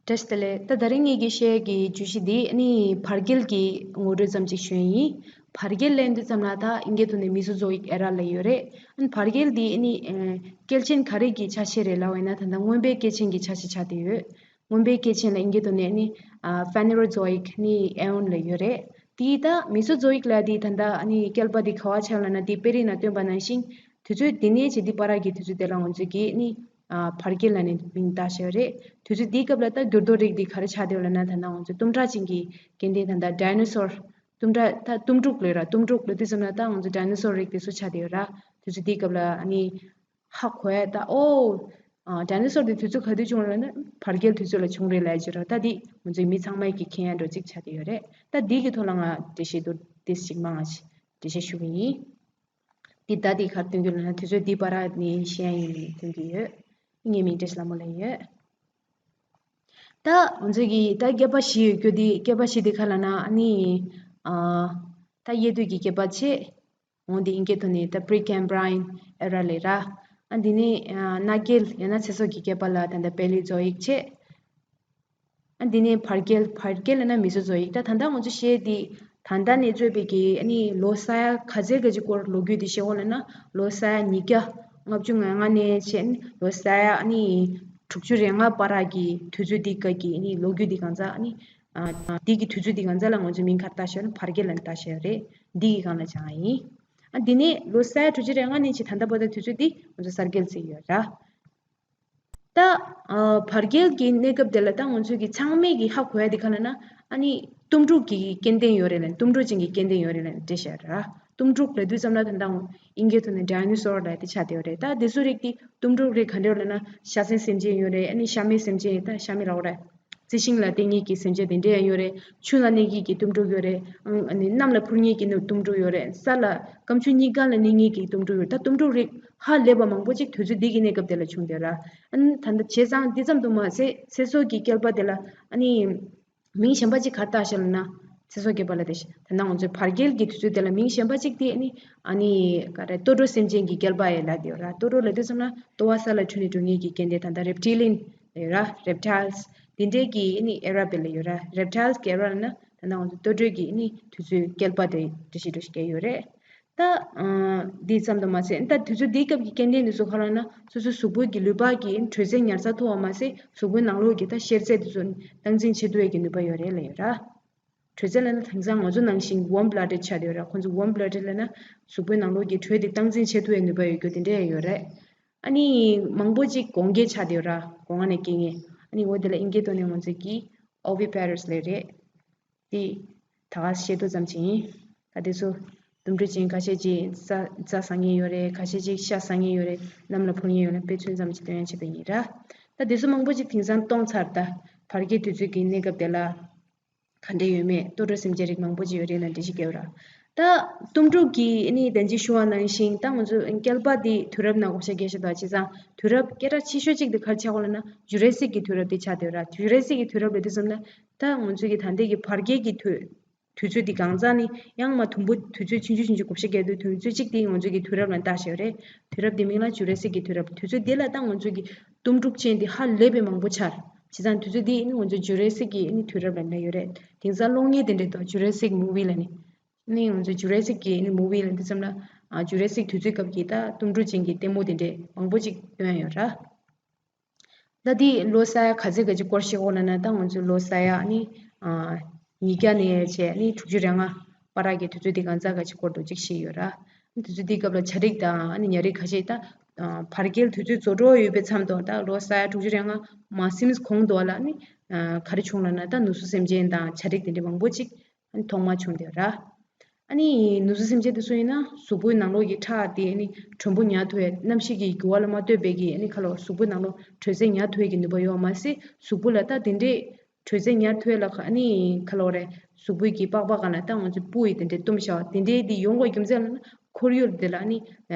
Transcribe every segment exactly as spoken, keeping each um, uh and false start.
བཀྲ་ཤིས་བདེ་ལེགས། ད་ད་རིང་ངེད་ཀྱི་བཤད་ཀྱི་བརྗོད་གཞི་འདི་ནི་བར་བརྒལ་གྱི་ངོ་སྤྲོད་ཙམ་ཅིག་ཞུ་ཡ་ཡིན། བར་བརྒལ་ལབ་དུས་ཙམ་ལ་ད་ཨིན་སྐད་ཐོག་ནས་Mesozoic era ལབ་ཡོད་རེད། ཨ་ནི་བར་བརྒལ་འདི་ནི་ཨེ་བསྐལ་ཆེན་ག་རེ་གི་ཆ་ཤས་རེད་ལབ་པ་ཡིན་ན། ད་ལྟ་མངོན་པའི་བསྐལ་ཆེན་གྱི་ཆ་ཤས་ཆགས་བསྡད་ཡོད། མངོན་པའི་བསྐལ་ཆེན་ལ་ཨིན་སྐད་ཐོག་ནས་ནི་ཨ་Phanerozoic ནི་Aeon ལབ་ཡོད་རེད། དེ་ད་Mesozoic ལབ་དེ་ད་ལྟ་ཨ་ནི་བསྐལ་པ་འདི་ག་པར་ཆགས་ལབ་ན། དེ་དཔེ་རིས་ནང་སྟོན་པ་ནང་བཞིན་དུས་ཚོད་འདི་ནས་བྱས་འདི་བར་གྱི་དུས་ཚོད་དེ་ལ་ང་ཚོས་ཀྱིས་ནི་ཨ་བར་བརྒལ་ལབ་ནས་མིང་བཏགས་བཞག་ཡོད་རེད། དུས་ཚོད་འདིའི་སྐབས་ལ་ད་འགྱུར་རྡོ་རིགས་འདི་ག་རེ་ཆགས་བསྡད་ཡོད་ལབ་ན། ད་ལྟ་ང་ཚོ་གཏུམ་དྲག་ཅན་གྱི་སྐྱེ་ལྡན་ད་ལྟ་ཌའི་ནོ་སོར། གཏུམ་དྲག་ད་གཏུམ་འབྲུག་ལབ་ར། གཏུམ་འབྲུག་ལབ་དུས་ཙམ་ལ་ད་ང་ཚོ་ཌའི་ནོ་སོར་རིགས་དེ་ཚོ་ཆགས་བསྡད་ཡོད་ར། དུས་ཚོད་འདིའི་སྐབས་ལ་ཨ་ནི་ཧ་གོ་ཡ། ད་ཨོ་ཨ་ཌའི་ནོ་སོར་དེ་དུས་ཚོད་ག་དུས་བྱུང་རེད་ན། བར་བརྒལ་དུས་ཚོད་ལ་བྱུང་རེད་ལབ་ཀྱི་ར། ད་འདི་ང་ཚོའི་མི་ཚང་མས་ཀྱིས་མཁྱེན་ཡ་འདྲ་ཅིག་ཆགས་བསྡད་ཡོད་རེད། ད་འདི་གི་ཐོག་ལ་ང་འགྲེལ་བཤད་འདུག་དེ་ཞིག་མང་ང་ཞིག་འགྲེལ་བཤད་ཞུ་གི་ཡིན། འདི་ད་འདི་ག་རེ་སྟོན་གྱི་ལབ་ན། དུས་ཚོད་འདི་བར་ནས་བཤད་ཡ་ཡིན་སྟོན་གྱི་ཡོད། ངའི་མིང་བཀྲ་ཤིས་ལྷ་མོ་ལབ་ཡོད། ད་ང་ཚོ་གི་ད་བསྐལ་པ་བཞི་ཡོད་རྒྱུ་འདི། བསྐལ་པ་བཞི་འདི་ག་ལབ་ན་ཨ་ནི་ཨ་ད་ཡེ་དུས་ཀྱི་བསྐལ་པ་བྱས། འོ་འདི་ཨིན་སྐད་ཐོག་ནས་ད་Precambrian era ལབ་ར། ཨ་འདི་ནས་ཨ་གནའ་བསྐལ་ཡང་ན་ཚེ་སྲོག་གི་བསྐལ་པ་ལ་ད་ལྟ་Paleozoic བྱས། ཨ་འདི་ནས་བར་བསྐལ། བར་བསྐལ་ལབ་ན་Mesozoic། ད་ད་ལྟ་ང་ཚོ་བཤད་དེ་ད་ལྟ་ནས་རྩོད་པའི་གི་ཨ་ནི་ལོ་ས་ཡ་ག་ཚད་ག་ཅིག་སྐོར་ལོ་རྒྱུས་དེ་བཤད་འོ་ལབ་ན། ལོ་ས་ཡ་ཉིས་བརྒྱ་ལྔ་བཅུ་ང་ལྔ་ནས་བྱས་ནས་ལོ་ས་ཡ་ཨ་ནི་དྲུག་ཅུ་རེ་ལྔ་བར་གྱི་དུས་ཚོད་འདི་ག་གི་ཨ་ནི་ལོ་རྒྱུས་འདི་གང་ཚ། ཨ་ནི་ཨ་འདི་གི་དུས་ཚོད་འདི་གང་ཚ་ལ་ང་ཚོ་མིང་ག་རེ་བཏགས་བཞག་ན། བར་བསྐལ་ལབ་བཏགས་བཞག་རེད། འདི་གི་སྒང་ལ་སྦྱང་ཡ་ཡིན། ཨ་འདི་ནས་ལོ་ས་ཡ་དྲུག་ཅུ་རེ་ལྔ་ནས་བྱས་ད་ལྟ་བར་དུ་དུས་ཚོད་འདི་ང་ཚོ་གསར་བསྐལ་ཟེར་གྱི་ཡོད་ར། ད་ཨ་བར་བསྐལ་གྱི་གནས་སྐབས་དེ་ལ་ད་ང་ཚོས་ཀྱི་ཚང་མས་ཀྱི་ཧ་གོ་ཡ་དེ་ག་ལབ་ན། ཨ་ནི་གཏུམ་འབྲུག་གི་སྐྱེ་ལྡན་ཡོད་རེད་ལབ། གཏུམ་འབྲུག་ཅན་གྱི་སྐྱེ་ལྡན་ཡོད་རེད་ལབ་འགྲེལ་བཤད་ར། གཏུམ་འབྲུག་ལབ་དུས་ཙམ་ལ་ད་ལྟ་ཨིན་སྐད་ཐོག་ནས་ཌའི་ནོ་སོར་ལབ་དེ་ཆགས་བསྡད་ཡོད་རེད། ད་དེ་ཚོ་རིགས་དེ་གཏུམ་འབྲུག་རིགས་ག་འདྲ་ཡོད་ལབ་ན། ཤ་ཟན་སེམས་ཅན་ཡོད་རེད། ཨ་ནི་ཤ་མེད་སེམས་ཅན་ཡོད། ད་ཤ་མེད་ར་འོ་ར། རྩི་ཤིང་ལ་བརྟེན་མཁན་གྱི་སེམས་ཅན་དེ་འདྲ་ཡང་ཡོད་རེད། ཆུ་ལ་གནས་མཁན་གྱི་གཏུམ་འབྲུག་ཡོད་རེད། ཨང་ཨ་ནི་གནམ་ལ་འཕུར་མཁན་གྱི་གཏུམ་འབྲུག་ཡོད་རེད། ས་ལ་སྐམ་ཆུ་གཉིས་ཀ་ལ་གནས་མཁན་གྱི་གཏུམ་འབྲུག་ཡོད་རེད། ད་གཏུམ་འབྲུག་རིགས་ཧ་ལས་པ་མང་པོ་ཅིག་དུས་ཚོད་འདི་གི་གནས་སྐབས་དེ་ལ་བྱུང་བསྡད་ར། ཨ་ནི་ད་ལྟ་བྱས་ཙང་འདི་ཙམ་དུ་མ་ཟད་ཚེ་སྲོག་གི་བསྐལ་པ་དེ་ལ་ཨ་ནི་མིང་གཞན་པ་ཅིག་ག་རེ་བཏགས་ཤག་ལབ་ན། ཚེ་སྲོག་བསྐལ་པ་ལ་དེ་ད་ལྟ་ང་ཚོའི་བར་བསྐལ་གྱི་དུས་ཚོད་དེ་ལ་མིང་གཞན་པ་ཅིག་དེ་ཨ་ནི་ཨ་ནི་ག་རེ་ལྟོ་འགྲོ་སེམས་ཅན་གྱི་བསྐལ་པ་ཡ་ལབ་བསྡད་ཡོད་ར། ལྟོ་འགྲོ་ལབ་དུས་ཙམ་ལ་ལྟོ་བ་ས་ལ་འཁྲུད་ནས་འགྲོ་མཁན་གྱི་སྐྱེ་ལྡན་ད་ལྟ་Reptilian ཡོད་ར། Reptiles དེ་འདྲའི་གི་ཨ་ནི་era དཔེ་ལ་ཡོད་ར། Reptiles གི་era ལབ་ན་ད་ལྟ་ང་ཚོ་ལྟོ་འགྲོའི་གི་ཨ་ནི་དུས་ཚོད་བསྐལ་པ་དེ་འདྲ་ཞིག་འགྲོ་ཞིག་བསྐྱལ་ཡོད་རེད། ད་ཨ་འདི་ཙམ་དུ་མ་ཟད་ད་དུས་ཚོད་འདིའི་སྐབས་ཀྱི་སྐྱེ་ལྡན་དེ་ཚོ་ག་ལབ་ན། སོ་སོའི་གཟུགས་པོའི་གི་ལུས་པ་གི་དྲོད་ཚད་ཉར་ཚགས་མཐོ་བ་མ་ཟད་གཟུགས་པོའི་ནང་ལོགས་ཀྱི་ད་གཤེར་ཚད་དེ་ཚོ་སྟངས་འཛིན་བྱེད་ཐུབ་ཡས་ཀྱི་ནུས་པ་ཡོད་རེད་ལབ་ཡོད་ར། དྲོད་ཚད་ལབ་ན་དེང་སང་ང་ཚོ་ནང་བཞིན་warm blooded ཆགས་བསྡད་ཡོད་ར། ཁོང་ཚོ་warm blooded ལབ་ན་གཟུགས་པོའི་ནང་ལོགས་ཀྱི་དྲོད་དེ་སྟངས་འཛིན་བྱེད་ཐུབ་ཡས་ནུས་པ་ཡོད་རྒྱུ་དེ་འདྲ་ཡང་ཡོད་རེད། ཨ་ནི་མང་པོ་ཅིག་སྒོང་སྐྱེས་ཆགས་བསྡད་ཡོད་ར། སྒོ་ང་ནས་སྐྱེ་མཁན། ཨ་ནི་འོ་དེ་ལ་ཨིན་སྐད་ཐོག་ནས་ང་ཚོས་ཀྱིས་oviparous ལབ་རེད། དེ་ད་ག་བཤད་དོ་ཙམ་ཅིག་ཡིན། ད་དེ་ཚོ་གཏུམ་འབྲུག་ཅན་ཁ་ཤས་ཅིག་རྩྭ་རྩྭ་ཟ་མཁན་ཡོད་རེད། ཁ་ཤས་ཅིག་ཤ་ཟ་མཁན་ཡོད་རེད། གནམ་ལ་འཕུར་མཁན་ཡོད་རེད། དཔེ་མཚོན་ཙམ་ཅིག་སྟོན་ཡ་བྱས་པ་ཡིན་ར། ད་དེ་ཚོ་མང་པོ་ཅིག་དེང་སང་སྟོངས་ཚར། ད་བར་བསྐལ་དུས་ཚོད་ཀྱི་གནས་སྐབས་དེ་ལ་ག་འདྲ་ཡོད་མེད། ལྟོ་འགྲོ་སེམས་ཅན་རིགས་མང་པོ་ཅིག་ཡོད་རེད་ལབ་འགྲེལ་བཤད་བརྒྱབ་ཡོད་ར། ད་གཏུམ་འབྲུག་གི་ཨ་ནི་དན་ཅིག་ཞུ་བ་ནང་བཞིན་ད་ང་ཚོ་བསྐལ་པ་འདི་དུས་རབས་ནང་བགོ་བཤའ་རྒྱག་ཤེས་དང་། བྱས་ཙང་དུས་རབས་སྐད་གྲགས་ཆེ་ཤོས་གཅིག་དེ་ག་རེ་ཆགས་ཀྱི་ཡོད་ལབ་ན། ཇུ་རེ་སིག་གི་དུས་རབས་དེ་ཆགས་བསྡད་ཡོད་ར། ཇུ་རེ་སིག་གི་དུས་རབས་ལབ་དུས་ཙམ་ལ་ད་ང་ཚོ་གི་ད་ལྟའི་གི་བར་བསྐལ་གྱི་དུས་དུས་ཚོད་འདི་གང་ཚང་ནི་ཡང་མ་དུམ་བུ་དུས་ཚོད་ཆུང་ཆུང་ཆུང་ཆུང་བགོ་བཤའ་རྒྱག་དུས་དུས་ཚོད་གཅིག་དེ་ང་ཚོ་གི་དུས་རབས་ལ་བཏགས་བཞག་ཡོད་རེད། དུས་རབས་འདི་མིང་ལ་ཇུ་རེ་སིག་གི་དུས་རབས། དུས་ཚོད་འདི་ལ་ད་ང་ཚོ་གི་གཏུམ་འབྲུག་ཅན་འདི་ཧ་ལས་པའི་མང་པོ་ཆགས། བྱས་ཙང་དུས་ཚོད་འདི་ནི་ང་ཚོ་ཇུ་རེ་སིག་གི་ནི་དུས་རབས་ལ་ལབ་ཡོད་རེད། དེང་སང་གློག་བརྙན་དེ་འདྲ་འདུག་ཇུ་རེ་སིག་མུ་ཝི་ལབ་ནི། ནི་ང་ཚོ་ཇུ་རེ་སིག་གི་ནི་མུ་ཝི་ལབ་དུས་ཙམ་ལ་ཨ་ཇུ་རེ་སིག་དུས་ཚོད་སྐབས་ཀྱི་ད་གཏུམ་འབྲུག་ཅན་གྱི་ལྟད་མོ་དེ་འདྲས་མང་པོ་ཅིག་སྟོན་ཡ་ཡོད་ར། ད་འདི་ལོ་ས་ཡ་ག་ཚད་ག་ཅིག་སྐོར་ཤེས་ཀྱི་ཡོད་ལབ་ན། ད་ང་ཚོའི་ལོ་ས་ཡ་ནི་ཨ་ཉིས་བརྒྱ་ནས་བྱས་ནི་དྲུག་ཅུ་རེ་ལྔ་བར་གྱི་དུས་ཚོད་འདི་གང་ཚང་ག་ཅིག་སྐོར་འདུག་ཅིག་ཤེས་ཡོད་ར། དུས་ཚོད་འདིའི་སྐབས་ལ་བྱ་རིགས་དང་ཨ་ནི་ཉ་རིགས་ཁ་ཤས། ད་ཨ་བར་བསྐལ་དུས་ཚོད་རྫོགས་འགྲོ་ཡོད་པའི་མཚམས་དུ་ད་ལོ་ས་ཡ་དྲུག་ཅུ་རེ་ལྔ་མ་ཟིན་གོང་དུ་ལ་ནི་ཨ་ག་རེ་བྱུང་ལབ་ན། ད་ནུ་གསོ་སེམས་ཅན་དང་བྱ་རིགས་དེ་འདྲ་མང་པོ་ཅིག་ཨ་ནི་ཐོག་མར་བྱུང་བསྡད་ཡོད་ར། ཨ་ནི་ནུ་གསོ་སེམས་ཅན་དེ་ཚོ་ཡིན་ན་གཟུགས་པོའི་ནང་ལོགས་ཀྱི་ཁྲག་དེ་ཨ་ནི་དྲོན་པོ་ཉར་ཐུབ་ཡས། གནམ་གཤིས་ཀྱི་འགྱུར་བ་ལ་མ་ལྟོས་པའི་གི་ཨ་ནི་ཁ་ལོ་གཟུགས་པོའི་ནང་ལོགས་དྲོད་ཚད་ཉར་ཐུབ་ཡས་ཀྱི་ནུས་པ་ཡོད་མ་ཟད། གཟུགས་པོ་ལ་ད་དེ་འདྲས་དྲོད་ཚད་ཉར་ཐུབ་ཡས་ལ་ཁ་ཨ་ནི་ཁ་ལོ་རེད། གཟུགས་པོའི་གི་པགས་པ་སྒང་ལ་ད་ང་ཚོ་སྤུ་ཡི་དེ་འདྲས་བཏུམས་བཞག་པ་དེ་འདྲས་དེ་ཡོང་དགོས་རྒྱུ་མཚན་ལ་ན། ཁོར་ཡུག་དེ་ལ་ཨ་ནི་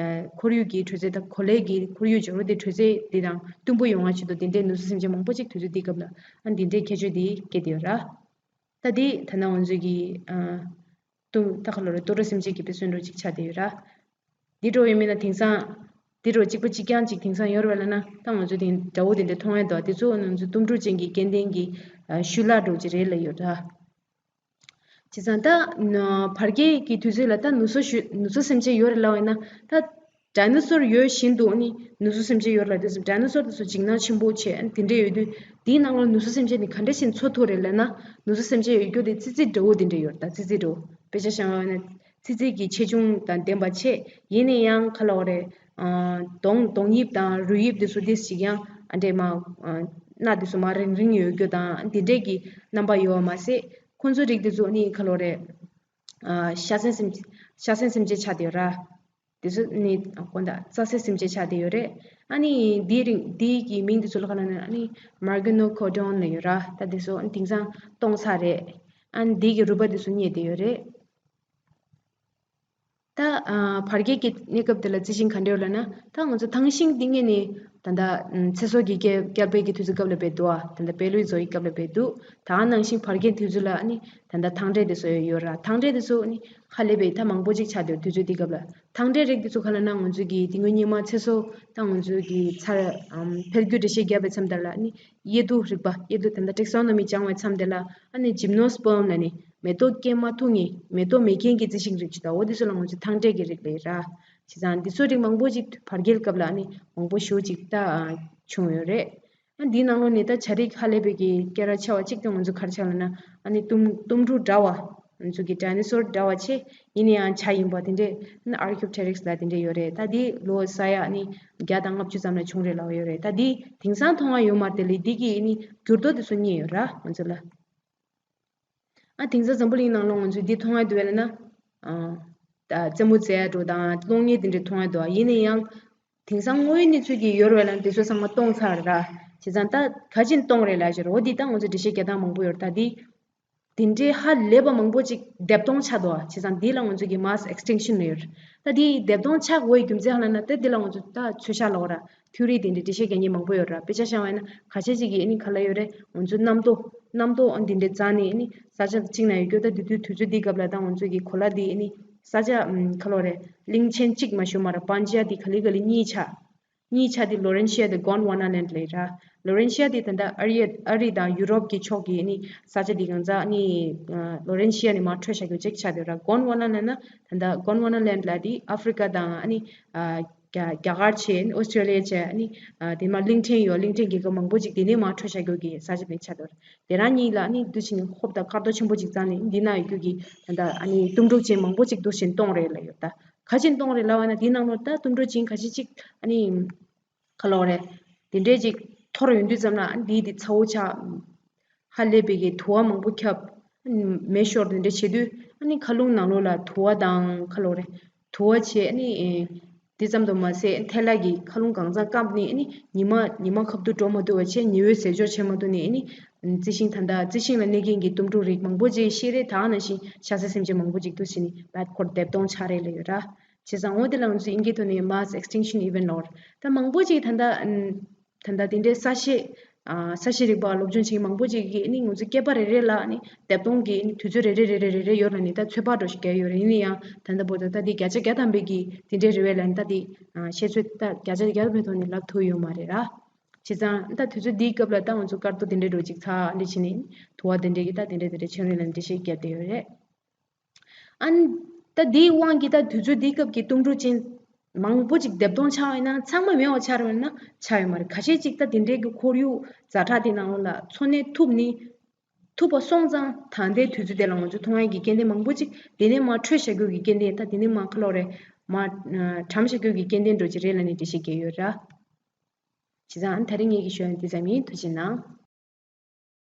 ཁོར་ཡུག་གི་དྲོད་ཚད་ད་གོ་ལའི་གི་ཁོར་ཡུག་སྦྱོར་བ་དེ་དྲོད་ཚད་དེ་དང་བསྟུན་པོ་ཡོང་བ་ཆེད་དུ་དེ་འདྲས་ནུ་གསོ་སེམས་ཅན་མང་པོ་ཅིག་དུས་ཚོད་དེའི་སྐབས་ལ་ཨ་ནི་དེ་འདྲས་ཁྱད་ཆོས་དེ་སྐྱེས་བསྡད་ཡོད་ར། ད་དེ་ད་ལྟ་ང་ཚོས་ཀྱི་ཨ་ཏུ་ད་ཁ་ལོ་རེ་ལྟོ་འགྲོ་སེམས་ཅན་གྱི་དཔེ་མཚོན་འདྲ་ཅིག་ཆགས་བསྡད་ཡོད་ར། འདི་འདྲ་ཡིན་མིན་ན་དེང་སང་ དེ་འདྲ་གཅིག་པ་གཅིག་རྐྱང་གཅིག་དེང་སང་ཡོད་རེད་པ་ལབ་ན། ད་ང་ཚོ་དེ་འདྲ་བོ་དེ་འདྲ་མཐོང་ཡ་འདུག་དེ་ཚོ་ང་ཚོ་གཏུམ་སྒྲུག་ཅན་གྱི་སྐྱེ་ལྡན་གྱི་ཨ་ཤུལ་ལྷག་འདྲ་བོ་ཅིག་རེད་ལབ་ཡོད་ར། བྱས་ཙང་ད་ན་བར་བརྒལ་གྱི་དུས་ཚོད་ལ་ད་ནུ་གསོ་ཞུ་ནུ་གསོ་སེམས་ཅན་ཡོད་རེད་ལབ་ཡིན་ན། ད་ཌའི་ནོ་སོར་ཡོད་བཞིན་དུ་ཨ་ནི་ནུ་གསོ་སེམས་ཅན་ཡོད་རེད་ལབ་དུས་སུ། ཌའི་ནོ་སོར་དེ་ཚོ་འཇིགས་སྣང་ཆེན་པོ་བྱས། ཨ་ནི་དེ་འདྲ་ཡོད་དུས་དེའི་ནང་ལ་ནུ་གསོ་སེམས་ཅན་དེ་ག་འདྲ་ཞིག་འཚོ་ཐུབ་རེད་ལབ་ན། ནུ་གསོ་སེམས་ཅན་ཡོད་རྒྱུ་དེ་ཙི་ཙི་འདྲ་བོ་དེ་འདྲ་ཡོད་རེད། ད་ཙི་ཙི་འདྲ་བོ། དཔེ་ཆ་བཞག་པ་ཡིན་ན་ཙི་ཙི་གི་ཆེ་ཆུང་དང་ལྡན་པ་བྱས། ཡིན་ན་ཡང་ག་ལབ་དགོས་རེད། ཨ་གདོང་གདོང་དབྱིབས་དང་རུས་དབྱིབས་དེ་ཚོ་ཏོག་ཙམ་ཅིག་ཡང་ཨ་འདྲས་མ་ཨ་སྣ་དེ་ཚོ་མར་རིང་རིང་ཡོད་རྒྱུ་དང་དེ་འདྲས་ཀྱི་རྣམ་པ་ཡོད་པ་མ་ཟད། ཁོང་ཚོའི་རིགས་དེ་ཚོ་ནི་ག་ལབ་དགོས་རེད། ཨ་ཤ་ཟན་སེམས་ཤ་ཟན་སེམས་ཅན་ཆགས་བསྡད་ཡོད་ར། དེ་ཚོ་ནི་དགོངས་དག་རྩྭ་ཟས་སེམས་ཅན་ཆགས་བསྡད་ཡོད་རེད། ཨ་ནི་དེའི་རིང་དེའི་གི་མིང་དེ་ཚོ་ལ་ག་ལབ་ན། ཨ་ནི་མར་གི་ནོ་ཀོ་ཌོན་ལབ་ཡོད་ར། ད་དེ་ཚོ་དེང་སང་སྟོང་ཚར་རེད། ཨ་ནི་དེའི་གི་རུས་པ་དེ་ཚོ་རྙེད་བསྡད་ཡོད་རེད། ད་ཨ་བར་བརྒལ་གྱི་གནས་སྐབས་དེ་ལ་རྩི་ཤིང་ག་འདྲ་ཡོད་ལབ་ན། ད་ང་ཚོ་ཐང་ཤིང་འདི་ངས་ནི་ད་ལྟ་ཚེ་སྲོག་གི་བསྐལ་བསྐལ་པའི་གི་དུས་ཚོད་སྐབས་ལ་འབད་འདུག་ཨ། ད་ལྟ་པེ་ལུའི་ཛོ་ཡི་སྐབས་ལ་འབད་འདུག་ད་ག་ནང་བཞིན་བར་བརྒལ་དུས་ཚོད་ལ་ཨ་ནི་ད་ལྟ་ཐང་འབྲས་དེ་ཚོ་ཡོད་ར། ཐང་འབྲས་དེ་ཚོ་ཨ་ནི་ཧ་ལས་པའི་ད་མང་པོ་ཅིག་ཆགས་བསྡད་ཡོད། དུས་ཚོད་འདི་སྐབས་ལ་ཐང་འབྲས་རིགས་དེ་ཚོ་ག་ལབ་ན། ང་ཚོ་གི་དེ་སྔོན་སྔོན་མ་ཚེ་སྲོག་ད་ང་ཚོ་གི་ཚར་ཨམ་འཕེལ་འགྱུར་འགྲེལ་བཤད་བརྒྱབ་པའི་མཚམས་དེ་ལ་ཨ་ནི་དབྱེ་དུས་རིག་པ། དབྱེ་དུས་ད་ལྟ་ཊེག་སོ་ནོ་མི་སྦྱང་བའི་མཚམས་དེ་ལ་ཨ་ནི་ཇིམ་ནོ་སྤརམ་ལབ་ནི་མེ་ཏོག་སྐྱེ་མ་ཐུབ་མཁན། མེ་ཏོག་མེད་མཁན་གྱི་རྩི་ཤིང་རིགས་ཅིག་དང་། འོ་དེ་ཚོ་ལ་ང་ཚོ་ཐང་འབྲས་ཀྱི་རིགས་ལབ་ཡོད་ར། བྱས་ཙང་འདི་ཚོ་རིགས་མང་པོ་ཅིག་བར་བརྒལ་སྐབས་ལ་ཨ་ནི་མང་པོ་ཞེ་པོ་ཅིག་ད་བྱུང་ཡོད་རེད། ཨ་འདིའི་ནང་ལོགས་ནས་ད་བྱ་རིགས་ཧ་ལས་པའི་གི་སྐད་གྲགས་ཆེ་བ་གཅིག་ཀྱང་ང་ཚོ་ག་རེ་ཆགས་ལབ་ན། ཨ་ནི་གཏུམ་གཏུམ་སྒྲུག་འདྲ་བ། ང་ཚོ་གི་ཌའི་ནོ་སོར་འདྲ་བ་བྱས། ཡིན་ན་ཡང་བྱ་ཡིན་པ་དེ་འདྲས། ཨ་ནི་ཨར་ཁེ་པ་ཊེ་རིགས་ལབ་དེ་འདྲས་ཡོད་རེད། ད་འདི་ལོ་ས་ཡ་ཨ་ནི་བརྒྱ་དང་ལྔ་བཅུ་ཙམ་ལ་བྱུང་རེད་ལབ་ཡོད་རེད། ད་འདི་དེང་སང་མཐོང་བ་ཡོད་མ་རེད་དེ། ལས་འདི་གི་ཨ་ནི་འགྱུར་ལྡོག་དེ་ཚོ་རྙེད་ཡོད་ར་ང་ཚོ་ལ། ཨ་དེང་སང་འཛམ་བུ་གླིང་ནང་ལོགས་ང་ཚོས་འདི་མཐོང་ཡ་འདུག་ལབ་ན། ཨ་ད་རྩེད་མོ་རྩེ་ཡ་འདྲ་བོ་དང་གློག་བརྙན་དེ་འདྲ་མཐོང་ཡ་འདུག་ཡིན་ན་ཡང་དེང་སང་དངོས་ཡོད་གནས་ཚུལ་གྱི་ཡོད་རེད་ལབ་ན་དེ་ཚོ་ཚང་མ་སྟོང་ཚར་ར། བྱས་ཙང་ད་ག་ཅིན་སྟོང་རེད་ལབ་ཞོར། འོ་འདི་ད་ང་ཚོ་འགྲེལ་བཤད་རྒྱག་སྟངས་མང་པོ་ཡོད་རེད། ད་འདི་དེ་འདྲའི་ཧ་ལས་པ་མང་པོ་ཅིག་སྡེབ་སྟོང་ཆགས་འདུག་བྱས་ཙང་འདི་ལ་ང་ཚོ་གི་མཱས་ཨེགས་ཊིང་ཤན་ལབ་ཡོད་རེད། ད་འདི་སྡེབ་སྟོང་ཆགས་དགོས་རྒྱུ་མཚན་ཧ་ལབ་ན། ད་འདི་ལ་ང་ཚོ་ད་ཚོད་བཞག་ལབ་ར། ཐིའོ་རི་དེ་འདྲའི་འགྲེལ་བཤད་རྒྱག་མཁན་མང་པོ་ཡོད་ར། དཔེ་ཆ་བཞག་པ་ཡིན་ན་ཁ་ཤས་ཅིག་གིས་ཨ་ནི་ག་ལབ་ཡོད་རེད། ང་ཚོ་གནམ་རྡོ་གནམ་རྡོ་ཨ་འདི་འདྲའི་འཛགས་ནས་ཨ་ནི་ས་ཆ་གཅིག་ན་ཡོད་རྒྱུ། ད་དེ་དུས་དུས་ཚོད་འདི་སྐབས་ལ་ད་ང་ཚོ་གི་གོ་ལ་འདི་ཨ་ནི་ས་ཆ་ཨམ་ག་ལབ་རེད། གླིང་ཆེན་གཅིག་མ་ཞུ་མ་ར། སྤང་ཆ་འདི་ག་ལེ་ག་ལེ་གཉིས་ཆགས། གཉིས་ཆགས་འདི་ལོ་རེན་ཤི་ཡ་དང་གོན་ཝ་ན་ལེན་ཌི་ལབ་ཡོད་ར། ལོ་རེན་ཤི་ཡ་འདི་ད་ལྟ་ཨ་རི་ཨ་རི་དང་ཡུ་རོབ་ཀྱི་ཕྱོགས་ཀྱི་ཨ་ནི་ས་ཆ་འདི་གང་ཟག་ཨ་ནི་ལོ་རེན་ཤི་ཡ་ནས་མར་འཕྲོས་བཞག་རྒྱུ་གཅིག་ཆགས་བསྡད་ཡོད་ར། གོན་ཝ་ན་ལེན་ཌི་ལབ་ན། ད་ལྟ་གོན་ཝ་ན་ལེན་ཌི་ལབ་འདི་ཨ་ཧྥི་རི་ཀ་དང་ཨ་ནི་ཨ། རྒྱ་རྒྱ་གར་བྱས། ཨོ་སི་ཀྲེ་ལི་ཡ་བྱས། ཨ་ནི་ཨ་དེ་མ་གླིང་ཕྲན་ཡོད། གླིང་ཕྲན་རྒྱལ་ཁབ་མང་པོ་ཅིག་དེ་ནས་མར་འཕྲོས་བཞག་རྒྱུ་གི་ས་ཆ་དེ་ཆགས་འདུག་དེ་རང་གཉིས་ལ་ཨ་ནི་འདུག་བྱས་ནས་ཧོབ་དང་སྐར་རྡོ་ཆེན་པོ་ཅིག་བརྩེགས་ནས་འདི་ན་ཡོད་རྒྱུ་གི་ད་ལྟ་ཨ་ནི་གཏུམ་སྒྲུག་ཅན་མང་པོ་ཅིག་འདུག་བྱས་ནས་སྟོང་རེད་ལབ་ཡོད། ད་ག་ཅིན་སྟོང་རེད་ལབ་པ་ན་དེའི་ནང་ལོགས་ད་གཏུམ་སྒྲུག་ཅན་ག་ཤེད་ཅིག་ཨ་ནི་ག་ལབ་རེད། དེ་འདྲས་ཅིག་འཐོར་ཡོང་དུས་ཙམ་ལ་ཨ་ནི་འདི་འདི་ཚ་བོ་ཆགས། ཧ་ལས་པའི་གི་དུ་བ་མང་པོ་ཁྱབ། མེ་ཤོར་དེ་འདྲ་བྱེད་དུས་ཨ་ནི་མཁའ་རླུང་ནང་ལོགས་ལ་དུ་བ་དང་ག་ལབ་རེད། དུ་བ་བྱས། ཨ་ནི་ཨེ་དེ་ཙམ་དུ་མ་ཟད་ཐལ་བ་གི་མཁའ་རླུང་གང་ཚང་བསྐམས་ནས་ཨ་ནི་ཉི་མ་ཉི་མ་ཁ་ཐུག་འགྲོ་མ་ཐུབ་པ་བྱས། ཉི་འོད་ཟེར་སྦྱོར་བྱེད་མ་ཐུབ་ནས་ཨ་ནི་རྩི་ཤིང་ད་ལྟ་རྩི་ཤིང་ལ་གནས་མཁན་གྱི་གཏུམ་སྒྲུག་རིགས་མང་པོ་ཅིག་ཤི་རེད། ད་ག་ནང་བཞིན་ཤ་ཟ་སེམས་ཅན་མང་པོ་ཅིག་འདུག་བྱས་ནས་བད་ཁོར་སྡེབ་སྟོང་ཆགས་རེད་ལབ་ཡོད་ར། བྱས་ཙང་འོ་དེ་ལ་ང་ཚོས་དབྱིན་སྐད་ཐོག་ནས་མཱས་ཨེགས་ཊིང་ཤན་ཨི་ཝེན་ཊི་ལབ་ཡོད་ར། ད་མང་པོ་ཅིག་ད་ལྟ་ཨ་ད་ལྟ་དེ་འདྲའི་ས་གཤིས་ཨ་ས་གཤིས་རིག་པ་སློབ་སྦྱོང་བྱེད་མཁན་མང་པོ་ཅིག་གིས་ཨ་ནི་ང་ཚོ་བསྐལ་པ་རེ་རེ་ལ་ཨ་ནི་སྡེབ་སྟོང་གི་ཨ་ནི་དུས་ཚོད་རེ་རེ་རེ་རེ་རེ་རེ་ཡོད་ལབ་ནས་ད་ཚོད་དཔག་འདྲ་བོ་ཞིག་བརྒྱབ་ཡོད་རེད། ཡིན་ན་ཡང་ད་ལྟ་བར་དུ་ད་དེ་བརྒྱ་ཆ་བརྒྱ་ཐམ་པའི་གི་དེ་འདྲའི་རེད་པས་ལབ་ནས་ད་དེ་ཨ་བཤད་ཚོད་ད་བརྒྱ་ཆ་བརྒྱ་ཐམ་པའི་ཐོག་ནས་ལབ་ཐུབ་ཡོད་མ་རེད་ར། བྱས་ཙང་ད་དུས་ཚོད་འདིའི་སྐབས་ལ་ད་ང་ཚོ་སྐར་རྡོ་དེ་འདྲའི་འདྲ་བོ་ཅིག་ཚར་འདི་བྱས་ནས་དུ་བ་དེ་འདྲའི་གི་ད་དེ་འདྲའི་དེ་འདྲའི་ཆགས་རེད་ལབ་ནས་འགྲེལ་བཤད་བརྒྱབ་བསྡད་ཡོད་རེད། ཨ་ནི་ད་དེའི་དབང་གིས་ད་དུས་ཚོད་འདིའི་སྐབས་ཀྱི་གཏུམ་སྒྲུག་ཅན་མང་པོ་ཅིག་སྡེབ་སྟོང་ཆགས་པ་ཡིན་ན་ཚང་མ་མེད་པ་ཆགས་རེད་པས་ན་ཆགས་ཡོད་མ་རེད། ཁ་ཤས་ཅིག་ད་དེ་འདྲའི་གི་ཁོར་ཡུག་ཛ་དྲག་དེ་ནང་ལ་འཚོ་གནས་ཐུབ་ནི་ཐུབ་པ་སོང་ཙང་ད་ལྟའི་དུས་ཚོད་དེ་ལ་ང་ཚོ་མཐོང་ཡས་ཀྱི་སྐྱེ་ལྡན་མང་པོ་ཅིག་དེ་ནས་མར་འཕྲོས་བཞག་རྒྱུ་གི་སྐྱེ་ལྡན། ད་དེ་ནས་མར་ག་ལབ་རེད། མར་ཨ་གྲམ་བཞག་རྒྱུ་གི་སྐྱེ་ལྡན་འདྲ་བོ་ཅིག་རེད་ལབ་ནས་འགྲེལ་བཤད་བརྒྱབ་ཡོད་ར། བྱས་ཙང་ད་རིང་ངེད་ཀྱིས་ཞུ་ཡ་འདི་ཙམ་ཡིན། ཐུགས་རྗེ་གནང་།